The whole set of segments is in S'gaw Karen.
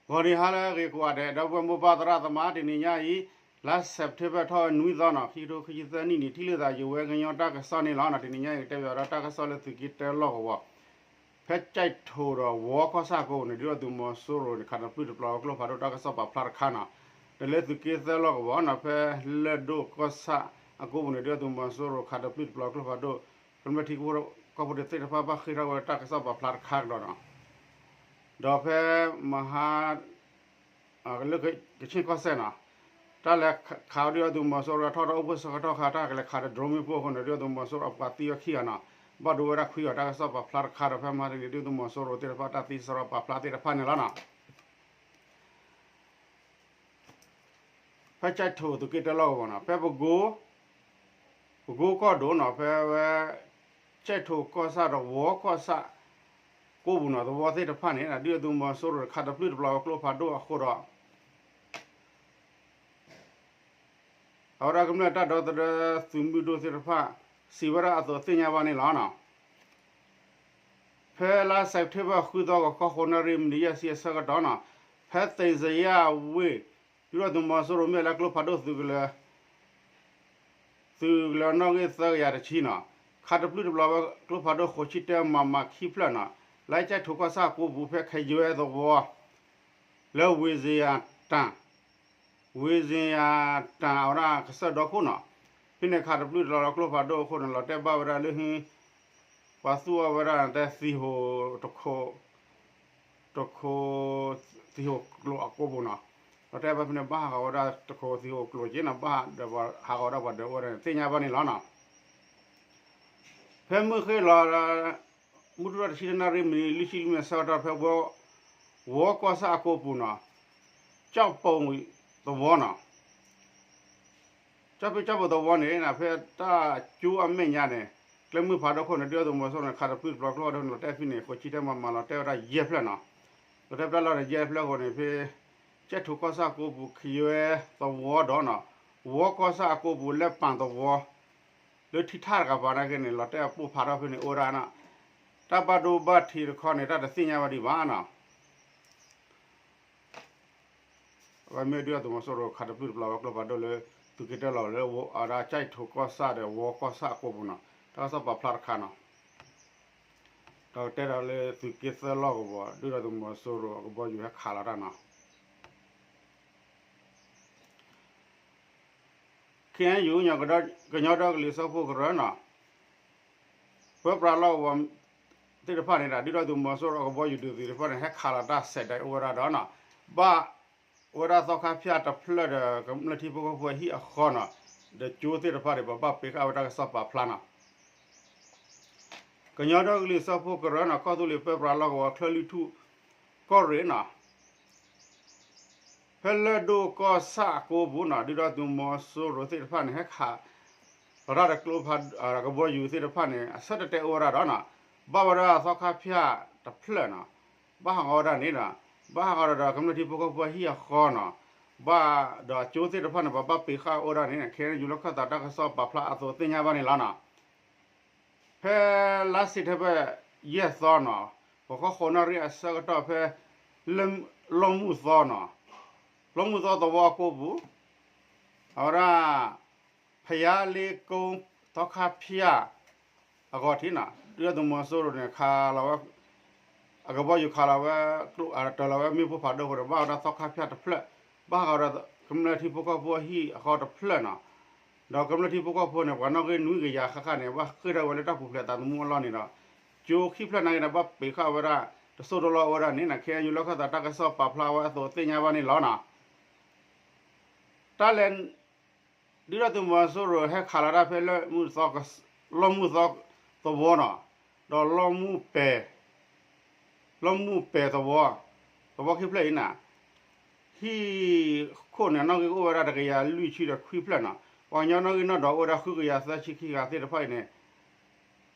ဂီၤနံၤဟါလၢအဂ့ၤကိးဂၤဒဲး ဒီပုၢ်ဝဲၢ်မိၢ်ပၢ်သရၣ်သမါ တနံၤညါအံၤ လါစဲးပထ့ဘၢၣ်ထီၣ်ဝဲနွံသီနီၤ ခံကထိခံဆံသၢနံၣ်န့ၣ် ထံၣ်လိာ်သးယဝဲကညီတၢ်ကစီၣ်န့ၣ်လီၤ. တနံၤညါအံၤ ကတဲဘၣ်ဒီးတၢ်ကစီၣ်လၢသုးက့သၢလီၢ်ကဝီၤ ဖဲကၠဲးထိးဒီးဝီကီၢ်ဆၣ်အကိပူၤန့ၣ် ဒုၣ်ဒါသုးမီၤစိရိၤန့ၣ် ခးတပျုၢ်တပျီၤဝဲကျိဖးဒိၣ်တၢ်ကစီၣ်ပာ်ဖျါတခါနီၤ, ဒီးလၢသုးက့သၢလီၢ်ကဝီၤနီၤ ဖဲလၢၢ်ဒိၣ်ကီၢ်ဆၣ်အကိပူၤန့ၣ် ဒုၣ်ဒါသုးမီၤစိရိၤခးတပျုၢ်တပျီၤကျိဖးဒိၣ် ကမျၢၢ်ထံဖိကီၢ်ဖိသ့ၣ်တဖၣ်ဘၣ်ဃ့ၢ်ထီၣ်ဝဲတၢ်ကစီၣ်ပာ်ဖျါတခါကဒီးနီၤ, ဒီးဖဲမဟါ လၢကဆ့ၣ်ကီၢ်စဲၣ်နီၤ, တၢ်လဲၤခးဝဲဒုၣ်ဒါသုးမီၤစိရိၤထီၣ်တၢ်အိၣ်ဖှိၣ်ဆၢကတီၢ်ခါ တၢ်ကလဲၤခးဒီး drone မ့ၣ်ပိၢ်အဃိန့ၣ် ဒုၣ်ဒါသုးမီၤစိရိၤအပှၤသံဝဲခံဂၤနီၤ, ဘၣ်ဒိဝဲဒၣ်ခွံဂၤ တၢ်ကစီၣ်ပာ်ဖျါတခါဒီး ဖဲမဟါတနံၤ ဒုၣ်ဒါသုးမီၤစိရိၤသ့ၣ်တဖၣ်တၢ်သံစရီပာ်ဖျါသ့ၣ်တဖၣ်န့ၣ်လီၤနီၤ. ဖဲကၠဲးထိးသုးက့တၢလီၢ်ကဝီၤနီၤ ဖဲပကိ ပကိကီၢ်ဒိၣ်နီၤ ဖဲဝဲ ကၠဲးထိးကီၢ်ဆၣ်ဒီးဝီကီၢ်ဆၣ် ကိပူၤနီၤ သဝီသ့ၣ်တဖၣ်န့ၣ် ဒုၣ်ဒါသုးမီၤစိရိၤခးတပျုၢ်တပျီၤဝဲကျိဖးဒိၣ်အဃိဒီး အဝဲဒၣ်ကမျၢၢ်တၢ်ဒီသဒၢသုးမုၢ်ဒိၣ်သ့ၣ်တဖၣ် စံးဝဲဒၣ်အသိးသ့ၣ်ညါဘၣ်န့ၣ်လီၤ. ဖဲလါစဲးပထ့ဘၢၣ်ဃုသီ ဂီၤခီဃိးနၣ်ရံၣ်မံးနံးယဲၢ်ဆံအဆၢကတီၢ်နီၤ, ဖဲသ့ၣ်စယၢ်ဝ့ၢ် ဒုၣ်ဒါသုးမီၤစိရိၤမ့ၢ်လၢကျိဖးဒိၣ်သုးကလၢၤ သုးကလၢၤနီၣ်ဂံၢ်သၢကယၤတဆံနီၤ, ခးတပျုၢ်တပျီၤဝဲကျိဖးဒိၣ်ဃိးဆံတၢ မမ ခံဖျၢၣ်နီၤ, လၢကၠဲးထိးကီၢ်ဆၣ်ကိပူၤ ဖဲခယွဲသဝီ လၢဝ့ၢ်စ့ယၤတၢ် ဝ့ၢ်စ့ယၤတၢ်အဝဲဒၣ်ကစၢၢ်ဒီခိၣ်နီၤ, ဖဲန့ၣ်ခးတပျုၢ်တပျီၤလီၤကျိဖးဒိၣ်အဃိန့ၣ် လီၤတဲာ်ဘၣ်ဝဲဒၣ်လၢ ပှၤသူၣ်အီၣ်ဝဲဒၣ်တဲသံဟိၣ်တခိၣ် တခိၣ်သံဟိၣ်ကျိၤအကိပူၤနီၤ, လီၤတဲာ်ဘၣ်ဖဲန့ၣ် ဘၣ်ဟးဂီၤဝဲဒၣ်တခိၣ်သံဟိၣ်ကျိၤက့နီၤ, ဘၣ်ဒီးဟးဂီၤဝဲဒၣ်ပှၤဒၢးအိၣ်ဝဲဒၣ်န့ၣ် သ့ၣ်ညါဘၣ်န့ၣ်လီၤနီၤ. ဖဲမုၢ်ဃ့ၢ်လီၤ မုၢ်တြီၢ်တဆံတၢနၣ်ရံၣ်မံးနံးလွံၢ်ဆံလွံၢ်မံးနံးအဆၢကတီၢ် ဖဲဝဲ ဝီကီၢ်ဆၣ်အကိပူၤနီၤ, ကၠီၣ်ပိၣ်သဝီနီၤ, ကၠီၣ်ပိၣ် ကၠီၣ်ပိၣ်သဝီန့ၣ် ဖဲတၢ်ကၠိအမဲာ်ညါန့ၣ် ကျဲမုၢ်ဖးဒိၣ်ခိၣ်န့ၣ် ဒုၣ်ဒါသုးမီၤစိရိၤန့ၣ် ခးတပျုၢ်တပျီၤကျိဖးဒိၣ်န့ၣ် လီၤတဲာ်ဖဲန့ၣ် ဃိးဆံတၢမမ လီၤတဲာ်ဝဲဒၣ်ယဲၢ်ဖျၢၣ်နီၤ, လီၤတဲာ်ဖျၢၣ်လီၤန့ၣ် ယဲၢ်ဖျၢၣ်အဃိန့ၣ် ဖဲ ကၠဲးထိးကီၢ်ဆၣ်ကိပူၤ ခယွဲသဝီဒီးနီၤ, ဝီကီၢ်ဆၣ်အကိပူၤ လဲၣ်ပၣ်သဝီ လၢထံထၣ်တကပၤနာ်က့န့ၣ် လီၤတဲာ်အပိၢ်ဖးထီၣ်ဖဲန့ၣ်အိၣ်ဝဲဒၣ်နီၤ, တၢ်ဘၣ်ဒိဘၣ်ထံးတခီန့ၣ် တၢ်တသ့ၣ်ညါဘၣ်ဒံးဘၣ်နီၤ. အဝဲမ့ၢ်ဒုၣ်ဒါသုးမီၤစိရိၤခးတပျုၢ်တပျီၤဝဲကျိဖးဒိၣ်လၢ သုးက့တၢလီၢ်လၢ အဝဲဒၣ်ကၠဲးထိးကီၢ်ဆၣ်ဒီးဝီကီၢ်ဆၣ်အကိပူၤနီၤ, တၢ်ကစီၣ်ပာ်ဖျါတခါနီၤ, ဒီးကတဲဒီးလၢသုးက့သၢလီၢ်ကဝီၤ ဒုၣ်ဒါသုးမီၤစိရိၤအကဘီယူၤဟဲခးလီၤတၢ်နီၤ ခ့ၣ်အဲၣ်ယူၣ် ကညီဒီကလုာ်စၢဖှိၣ်ကရၢနီၤ, ပၢပြးလီၢ်ကဝီၤသ့ၣ်တဖၣ်န့ၣ်ဒီး ဒုၣ်ဒါသုးမီၤစိရိၤအကဘီယူၤဒုးသ့ၣ်တဖၣ်န့ၣ် ဟဲခးလီၤတၢ်ဆဲးဒဲးအိၣ်ဝဲဒၣ်ဒီးနီၤ, ဘၣ်အိၣ်ဝဲဒၣ်သီခါဖၠၣ်တဖျၢၣ်ဒီး ကမျၢၢ်ထံဖိကီၢ်ဖိအဟံၣ်အဃီနီၤ, ဒီးကၠိသ့ၣ်တဖၣ်န့ၣ် ပဘၣ်ပ့ၤဃာ်ဝဲတၢ်ကစီၣ်ပာ်ဖျါနီၤ ကညီဒီကလုာ်စၢဖှိၣ်ကရၢနီၤ ကီၢ်သူလ့ၤပၢပြးလီၢ်ကဝီၤ ချၢၣ်လွံၢ်ထူၣ် ကီၢ်ရ့ၣ်နီၤ, ဖဲလၢၢ်ဒိၣ်ကီၢ်ဆၣ်အကိပူၤနီၤ ဒုၣ်ဒါသုးမီၤစိရိၤသ့ၣ်တဖၣ်န့ၣ် ဟဲခး လီၤတၢ်ဒီးကျိဖး ကဘီယူၤသ့ၣ်တဖၣ်န့ၣ် အဆၢတဲာ်တဲာ်အိၣ်ဝဲဒၣ်ဒီးနီၤ, ဘၣ်ဝဲဒၣ်သီခါဖၠၣ်တဖျၢၣ်နီၤ, ဘၣ်ဟးဂီၤဝဲဒၣ်န့ၣ်ဒီး ဘၣ်ဟးဂီၤဒီးကမျၢၢ်ထံဖိကီၢ်ဖိအဟံၣ်အဃီနီၤ, ဘၣ်ဒီးကၠိသ့ၣ်တဖၣ်န့ၣ် ပဘၣ်ပ့ၤဃာ်အိၣ်ဒၣ်န့ၣ် ခ့ၣ်အဲၣ်ယူၣ်လီၢ်ခၢၣ်သးတၢ်ကစီၣ်ပာ်ဖျါအသိးသ့ၣ်ညါဘၣ်န့ၣ်လီၤနီၤ. ဖဲလါစံးထ့ဘၢၣ်ယဲၢ်သီနီၤ, ဂီၤခီဃိးနၣ်ရံၣ်အဆၢကတီၢ်ဖဲ လီၢ်မုၢ်သီနီၤ, လီၢ်မုၢ်သီသဝီအကိပူၤ အဝဲဒၣ် ဖယါလ့ကိသီခါဖၠၣ် အဂီၤထံးနီၤ ဒုၣ်ဒါသုးမီၤစိရိၤန့ၣ် ခးလီၤဝဲ အကဘီယူၤခးလီၤဝဲ တၢၤလီၤဝဲမ့ၣ်ပိၢ်ဖးဒိၣ်အဃိဒီး ဘၣ်ဝဲဒၣ်သီခါဖၠၣ်တဖျၢၣ်, ဘၣ်ဟးဂီၤဒီးကမျၢၢ်ထံဖိကီၢ်ဖိအဟံၣ်အဃီတဖျၢၣ်နီၤ, ဒီးကမျၢၢ်ထံဖိကီၢ်ဖိန့ၣ် ပှၤနီၣ်ဂံၢ်နွံကယၤဃၣ်ဃၣ်န့ၣ် ဘၣ်ဃ့ၢ်ထီၣ်ဝဲလၢတၢ်ပူၤဖျဲးသးသမူအလီၢ်န့ၣ်ဒီး ကၠိခံဖျၢၣ်နာ်က့န့ၣ် ဘၣ်ပ့ၤဃာ်ဝဲဒၣ် တစိၢ်တလီၢ်အိၣ်ဝဲဒၣ်န့ၣ်နီၤ ခ့ၣ်အဲၣ်ယူၣ်လီၢ်ခၢၣ်သးတၢ်ကစီၣ်ပာ်ဖျါဝဲအသိးသ့ၣ်ညါဘၣ်န့ၣ်လီၤနီၤ. တၢ်လဲၤ ဒုၣ်ဒါသုးမီၤစိရိၤဟဲခးလီၤတၢ်ဖဲလၢ လီၢ်မုၢ်သီသဝီနီၤ, ဒီးလီၢ်မုၢ်ပဲာ် လီၢ်မုၢ်ပဲာ်သဝီ, သဝီခံဖျၢၣ်အံၤနီၤ, ဟံၣ်ခိၣ်န့ၣ် နီၣ်ဂံၢ်အိၣ်ဝဲဒၣ်တကယၤလွံၢ်ဆံဒီးခွံဖျၢၣ်နီၤ, ပှၤကညီနီၣ်ဂံၢ်နီၣ်ဒွးအိၣ်ဝဲဒၣ်ဃုကယၤသၢဆံခံဂၤသ့ၣ်တဖၣ်အံၤန့ၣ်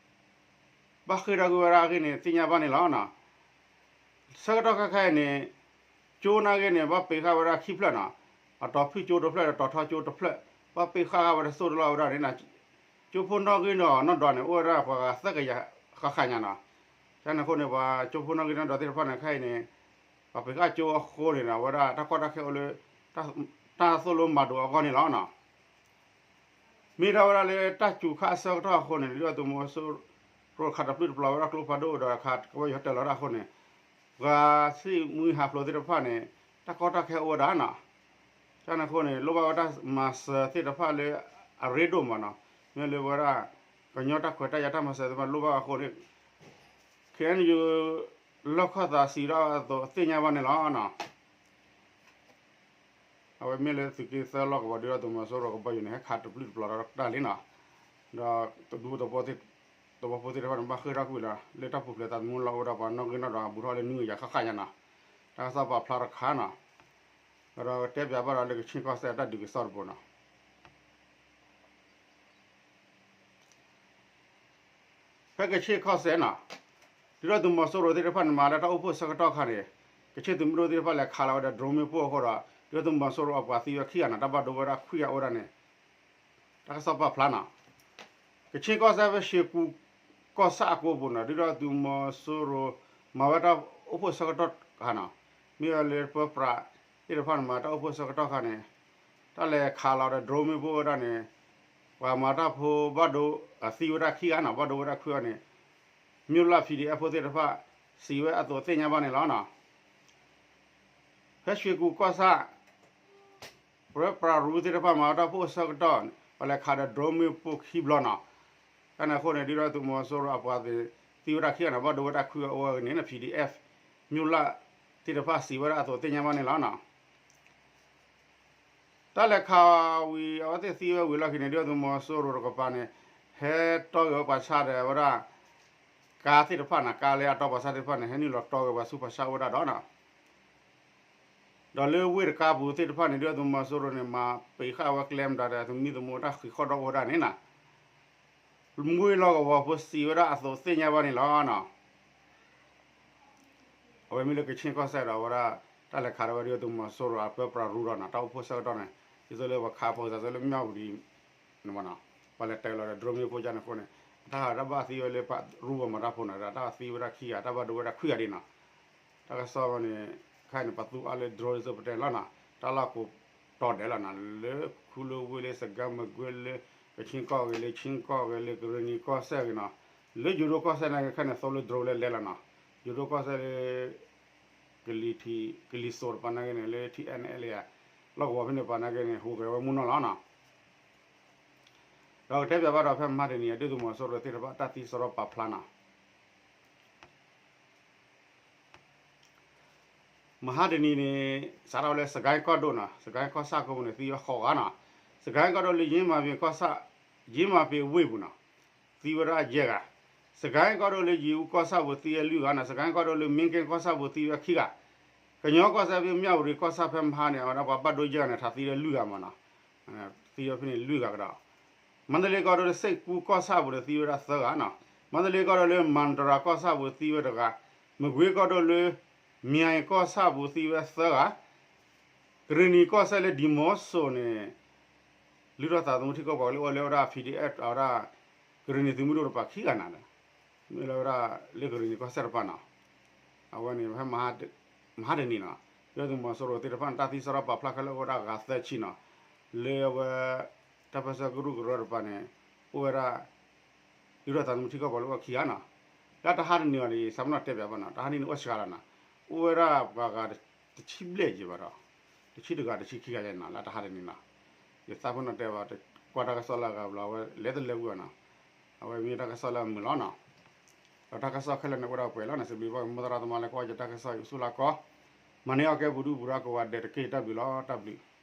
ဘၣ်ဃ့ၢ်ထီၣ်ကွံာ်ဝဲဒၣ်အဂ့ၢ်န့ၣ် သ့ၣ်ညါဘၣ်န့ၣ်လီၤ. ဆၢကတီၢ်ခဲခါအံၤန့ၣ် ကၠိနာ်က့န့ၣ် ဘၣ်ပ့ၤဃာ်ဝဲဒၣ်ခံဖျၢၣ်နီၤ, အတီၤဖုၣ်ကၠိတဖျၢၣ်ဒီးတီၤထီကၠိတဖျၢၣ်, ဘၣ်ပ့ၤဃာ်ဝဲတစိၢ်တလီၢ်ဝဲဒၣ်န့ၣ်နီၤ, ကၠိဖိနီၣ်ဂံၢ်နီၣ်ဒွးန့ၣ် အိၣ်ဝဲဒၣ်ပှၤသၢကယၤဃၣ်ဃၣ်ညါနီၤ, ကန့ၣ်အဃိန့ၣ် ပှၤကၠိဖိနီၣ်ဂံၢ်နီၣ်ဒွးသ့ၣ်တဖၣ်န့ၣ် ခဲအံၤန့ၣ် ပှၤပှ့ၤဃာ်ကၠိအဃိန့ၣ်ဒီး အဝဲဒၣ်တၢ်ကီတၢ်ခဲအိၣ်လၢ တၢ်သိၣ်လိမၤဒိးအဂီၢ်န့ၣ်လီၤနီၤ. မ့ၢ်ဒၣ်ဝဲဒၣ်လၢတၢ်စူၤခါအဆၢကတီၢ်အဃိန့ၣ် ဒုၣ်ဒါသုးမီၤစိရိၤခးတပျုၢ်တပျီၤဝဲဒၣ်ကျိဖးဒိၣ်ဒီးခးကဘီယူၤဟဲတၢၤလီၤတၢ်အဃိန့ၣ် ပှၤသံၣ်မွံဟးဖျိးသ့ၣ်တဖၣ်န့ၣ် တၢ်ကီတၢ်ခဲအိၣ်ဝဲဒၣ်နီၤ. တၢ်န့ၣ်အဃိန့ၣ် လိၣ်ဘၣ်ဝဲတၢ်မၤစၢၤသ့ၣ်တဖၣ်လၢအရ့ဒိၣ်မးနီၤ. မ့ၢ်လၢဝဲဒၣ် ကညီတၢ်ခွဲးတၢ်ယာ်တၢ်မၤစၢၤသ့ၣ်တဖၣ်လိၣ်ဘၣ်အဃိန့ၣ် ခဲအံၤ လီၢ်ခီၣ်သးစံးဒၣ်အသိးသ့ၣ်ညါဘၣ်န့ၣ်လီၤနီၤ. အဝဲမ့ၢ်လၢသုးက့သၢလီၢ်ကဝီၤ ဒုၣ်ဒါသုးမီၤစိရိၤကဘီယူၤန့ၣ် ဟဲခးတပျုၢ်တပျီၤဒီးတၢ်လံနီၤ. ဒီးဒူသဝီ သဝီဖိသ့ၣ်တဖၣ်န့ၣ် ဘၣ်ဃ့ၢ်ထီၣ်ကွံာ်လီၤ လၢတၢ်ပူၤဖျဲးသးသမူလီၤ အိၣ်ဝဲဒၣ်ပှၤနီၣ်ဂံၢ်နီၣ်ဒွးဘူးထီၣ်လၢနွံကယၤဃၣ်ဃၣ်ညါနီၤ. တၢ်ကစီၣ်ပာ်ဖျါတခါနီၤ. ဒီးကတဲပၠးဘၣ်ဒီးလၢကခ့ၣ်ကီၢ်စဲၣ်အတၢ်ဒုးကစီၣ်တဘိနီၤ. ဖဲကခ့ၣ်ကီၢ်စဲၣ်နီၤ, ဒုၣ်ဒါသုးမီၤစိရိၤသ့ၣ်တဖၣ်န့ၣ် မၤလၢတၢ်အိၣ်ဖှိၣ်ဆၢကတီၢ်ခါန့ၣ်, ကခ့ၣ်သုးမုၢ်ဒိၣ်သ့ၣ်တဖၣ်လဲၤခးလီၤဝဲဒီး drone မ့ၣ်ပိၢ်အဃိဒီး ဒုၣ်ဒါသုးမီၤစိရိၤအပှၤသံဝဲခံဂၤနီၤ, တၢ်ဘၣ်ဒိဝဲဒၣ်ခွံဂၤအိၣ်ဝဲဒၣ်န့ၣ် တၢ်ကစီၣ်ပာ်ဖျါနီၤ. ကခ့ၣ်ကီၢ်စဲၣ်ဖဲရွှေကူကီၢ်ဆၣ်အကိပူၤနီၤ, ဒုၣ်ဒါသုးမီၤစိရိၤ မၤဝဲတၢ်အိၣ်ဖှိၣ်ဆၢကတီၢ်ခါနီၤ, မ့ၢ်ဝဲလၢပၢပြးသ့ၣ်တဖၣ်န့ၣ် မၤတၢ်အိၣ်ဖှိၣ်ဆၢကတီၢ်ခါန့ၣ်, တၢ်လဲၤခးလီၤဒီး drone မ့ၣ်ပိၢ်ဝဲဒၣ်န့ၣ်, ပှၤမၤတၢ်ဖိဘၣ်ဒိ အသံဝဲဒၣ်ခံဂၤနီၤ, ဘၣ်ဒိဝဲဒၣ်ခွံဂၤန့ၣ်, မ့ၢ်လၢ P D F ဖိသ့ၣ်တဖၣ် စံးဝဲအသိးသ့ၣ်ညါဘၣ်န့ၣ်လီၤနီၤ. ဖဲရွှေကူကီၢ်ဆၣ် ပၢပြးရူသ့ၣ်တဖၣ်မၤတၢ်အိၣ်ဖှိၣ်ဆၢကတီၢ်, ပှၤလဲၤခးဒီး drone မ့ၣ်ပိၢ်ခံဘျီနီၤ. တၢ်န့ၣ်အဃိန့ၣ် ဒုၣ်ဒါသုးမီၤစိရိၤအပှၤသံဝဲဒၣ်ခံဂၤန့ၣ်, ဘၣ်ဒိဝဲဒၣ်ခွံဂၤအိၣ်ဝဲန့ၣ် P D F မ့ၢ်လၢသ့ၣ်တဖၣ်စံးဝဲဒၣ်အသိးသ့ၣ်ညါဘၣ်န့ၣ်လီၤနီၤ. တၢ်လဲၤခးဝံၤ အဝဲသ့ၣ်သံဝဲဝံၤလီၢ်ခံန့ၣ် ဒုၣ်ဒါသုးမီၤစိရိၤတကပၤန့ၣ် ဟဲတီဂ့ၤဝဲပှၤဆါဒီးဝဲဒၣ် ကါသ့ၣ်တဖၣ်နီၤ, ကါလၢအတီပှၤဆါသ့ၣ်တဖၣ်န့ၣ် ဟဲနုာ်လီၤတီဂ့ၤပှၤဆူပှၤဆါအိၣ်ဝဲဒၣ်ဒီး ဒီးလၢဝ့ၢ်တကါပူၤသ့ၣ်တဖၣ်န့ၣ် ဒုၣ်ဒါသုးမီၤစိရိၤန့ၣ် မၤပံးဃာ်ဝဲကျဲမတၤဒီး သမံသမိးတၢ်ဃံးဃီၣ်ဒီးအိၣ်ဝဲဒၣ်န့ၣ်နီၤ. ဝ့ၢ်လီၢ်ကဝီၤဖိစံးဝဲဒၣ်အသိးသ့ၣ်ညါဘၣ်န့ၣ်လီၤနီၤ. အဝဲမ့ၢ်လၢကခ့ၣ်ကီၢ်စဲၣ်ဒီး အဝဲဒၣ် တၢ်လဲၤခးဒီးဝဲဒုၣ်ဒါသုးမီၤစိရိၤအပၢပြးရူဒီးနီၤ, တၢ်အိၣ်ဖှိၣ်ဆၢကတီၢ်န့ၣ် ဒ်သိးလၢပှၤခးပှၤစးသိးလၢမၠၣ်ဝတံၤန့ၣ်မနီၤ, ပှၤလဲၤတဲလီၤဒီး drone မ့ၣ်ပိၢ်ကန့ၣ်အဃိန့ၣ်, တၢ်တဘၣ်သံဝဲလၢပရူပှၤမၤတၢ်ဖိနီၤ, တၢ်သံဝဲဒၣ်ခံဂၤ တၢ်ဘၣ်ဒိဝဲဒၣ်ခွံဂၤဒ်နီၤ. တၢ်ကစီၣ်န့ၣ် ခဲအံၤန့ၣ် ပသူအါလၢ drone ဒ်သိးပတဲလီၤနီၤ, တၢ်လီၢ်ကိးတီၤဒဲးလီၤနီၤ, လၢခူလၢဝ့ၢ်လၢစကဲမကွ့လၢ ကခ့ၣ်ကီၢ်ဂ့ၤ လၢခ့ၣ်ကီၢ်ဂ့ၤ လၢကရ့ၣ်နံၤကီၢ်စဲၣ်ဂ့ၤနီၤ, လၢယိၤဒိၣ်ကီၢ်စဲၣ်နာ်က့ခဲန့ၣ် သိလၢ drone လဲၤလဲၤလီၤနီၤ, ယိၤဒိၣ်ကီၢ်စဲၣ်လၢ ကလံၤစိးတပၤနာ်က့န့ၣ် လၢ ထံအဲၣ်အဲလ့ လီၢ်ကဝီၤဖဲန့ၣ်ပၤနာ်က့န့ၣ် ဟူးဂဲၤဝဲမုၢ်နီၢ်လီၤနီၤ. ဒီးကတဲပၠးဘၣ်ဒီးဖဲမဟါတနံၤ ဒုၣ်ဒါသုးမီၤစိရိၤသ့ၣ်တဖၣ်တၢ်သံစရီပာ်ဖျါနီၤ. မဟါတနံၤန့ၣ် စးထီၣ်လၢစကဲကီၢ်ဒိၣ်နီၤ, စကဲကီၢ်ဆၣ်ကိးပူၤန့ၣ် သံဝဲဃိးဂၤနီၤ, စကဲကီၢ်ဒိၣ်လၢယ့မၤပ့ၤကီၢ်ဆၣ်, ယ့မၤပ့ၤဝ့ၢ်ပူၤနီၤ, သံဝဲဒၣ်ယဲၢ်ဂၤ, စကဲကီၢ်ဒိၣ်လၢယံၤအူကီၢ်ဆၣ်ပူၤသံဝဲလွံၢ်ဂၤနီၤ, စကဲကီၢ်ဒိၣ်လၢမ့ၢ်က့ကီၢ်ဆၣ်ပူၤသံဝဲခံဂၤ, ကညီကီၢ်စဲၣ်ဖဲမၠၣ်ဝတံၤကီၢ်ဆၣ်ဖဲမဟါန့ၣ် အဝဲဒၣ်ပှၤဘၣ်ဒိယဲၢ်ဂၤန့ၣ် ထးသံလၢလွံၢ်ဂၤမနီၤ, သံဝဲဖဲန့ၣ်လွံၢ်ဂၤကဒီး မန္တလေးကီၢ်ဒိၣ်လၢစ့ၣ်ကူကီၢ်ဆၣ်ပူၤန့ၣ် သံဝဲဒၣ်သၢဂၤနီၤ, မန္တလေးကီၢ်ဒိၣ်လၢမၣ်တရၤကီၢ်ဆၣ်ပူၤသံဝဲတဂၤ, မကွ့ကီၢ်ဒိၣ်လၢ မၠဲၣ်ကီၢ်ဆၣ်ပူၤသံဝဲသၢဂၤ, ကရ့ၣ်နံၤကီၢ်စဲၣ်လၢဒံမီစိၤန့ၣ် လုၢ်ထီၣ်သးသမူထံကီၢ်ပှၤကလုာ်အိၣ်လၢဝဲဒၣ် P D F အဝဲဒၣ် ကရ့ၣ်နံၤသုးမုၢ်ဒိၣ်တပၤခံဂၤနၤဒီး မ့ၢ်လၢဝဲဒၣ်လၢကရ့ၣ်နံၤကီၢ်စဲၣ်တပၤနီၤ, အဝဲန့ၣ်ဖဲ မဟါတနံၤနီၤ, ဒုၣ်ဒါသုးမီၤစိရိၤသ့ၣ်တဖၣ်န့ၣ် တၢ်သံစရီပာ်ဖျါခဲလၢာ်အိၣ်ဝဲဒၣ်ဂၤသၢဆံနီၤ, လၢအဝဲ တၢ်ပၢၢ်ဆၢကရူၢ်ကရၢတပၤန့ၣ် အိၣ်ဝဲဒၣ် လုၢ်ထီၣ်သးသမူထံကီၢ်ပှၤကလုာ်အိၣ်ခံဂၤနီၤ, လၢတဟါတနံၤအံၤ ဆၢမနီၤတဲပၠးဘၣ်နီၤ, တဟါတနံၤန့ၣ်အိၣ်စှၤလီၤနီၤ, အိၣ်ဝဲဒၣ်ပှၤဂၤတဆံဘျဲၣ်ယံၤဘၣ်ဒီး တဆံတဂၤတဆံခံဂၤယံၤနီၤ, လၢတဟါတနံၤနီၤ, ယသးဖိနီၤတဲဘၣ် ကွၢ်တၢ်ကစီၣ်လၢအဂၤဘျီ အဝဲလဲၤတလဲၤဝံၤဘၣ်နီၤ, အဝဲမ့ၢ်တၢ်ကစီၣ်လၢအမုာ်လီၤနီၤ, ဒီးတၢ်ကစီၣ်ခဲလၢာ်န့ၣ်အိၣ်ဒၣ်ပှဲၤလီၤန့ၣ် စံးဘျုးဘၣ်က့ၤ မိၢ်သရၣ်သမါလၢကွၢ်ယတၢ်ကစီၣ်အံၤ ဆူလၢကီၢ်, မၤန့ၢ်အီၣ်ကဲပူၤဒူပူၤဒီးကိးဂၤဒဲးတက့ၢ် တၢ်ဘျုးလီၤ တၢ်ဘျုး.